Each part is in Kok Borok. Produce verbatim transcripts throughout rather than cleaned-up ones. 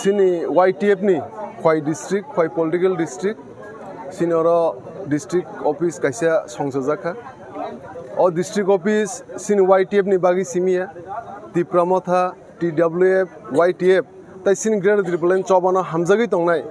Chini Y T F ni Khwai district, Khwai political district, chini oro district office kaisa songchajak kha. O district office chini Y T F ni bagwi simi ya, Tipra Motha, T W F, Y T F, tai chini Greater Tipraland chobano hamjagwi tongnai,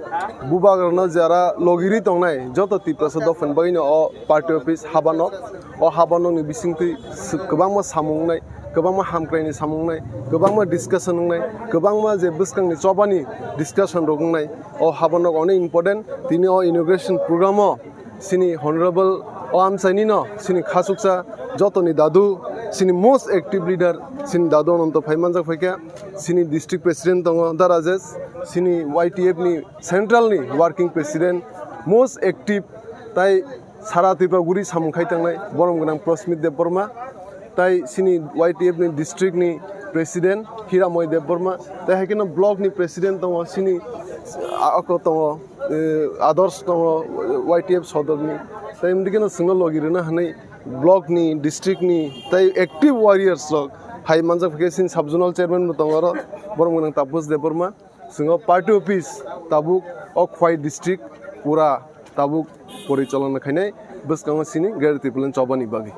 bubagrano jara logirwi tongnai, joto Tiprasa dophani bagwino o party office habanok, o habanokni bisingtwi s-, kwbangma samung wngnai, kwbangma hamkraini samung wngnai, kwbangma discussion wngnai, kwbangma je bwskangni chobani discussion rok wngnai, o habanok onek important. Tini o inauguration program o chini honorable o amchaini no chini khasuksa jotoni dadu, chini most active leader chini dadu Ananto phai manjak phaikha, chini district president tongo Da Rajesh, chini Y T F ni central ni working president, most active, tai sara Tripura guri samung khai tangnai borom gwnang Prosmit Debbarma, tai chini Y T F ni district ni president Hiramoy Debbarma, tai hai kheno block ni president tongo chini, a-, ako tongo, eh, Adarsh tongo, Y T F sodor ni, tai mdikeno chwngno logi rwna hwnwi block ni, district ni, tai active warriors rok hai manjak khe chini sub zonal chairman bo tongo oro, borom gwnang Taposh Debbarma. Chwng o party office tabuk o Khwai district pura tabuk porichalona khainai bwskango chini Greater Tipraland chobani bagwi.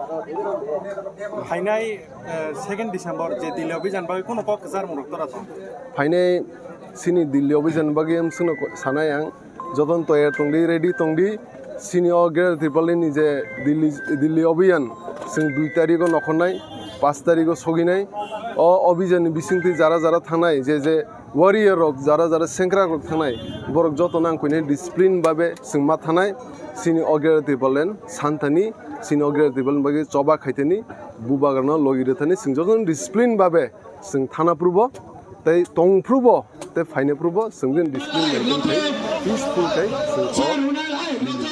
Phainai, eh, second December je Delhi obijan bagwi kuno kok kwchar mung rok tora tong? Phainai chini Delhi obijan bagwi amswkno ko-, sanai ang, jotono toyar tongdi, ready tongdi. Chini o Greater Tipraland ni je Delhi, Delhi obijan, chwng dui tarigo nokhornai, panch tarigo soginai. O obijan ni bisingtwi jara jara thangnai, je je warrior rok, jara jara sengkrak rok thangnai, borok joto nang kuinai discipline babe chwng ma thanai. Chini o Greater Tipraland santhani, chini o Greater Tipraland bagwi choba khaithani, bubagrano logi rwthani, chwng joto discipline babe chwng thana phurubo, tei tong phurubo, tei phaina phurubo, chwng discipline maintain khai, peaceful khai chwng o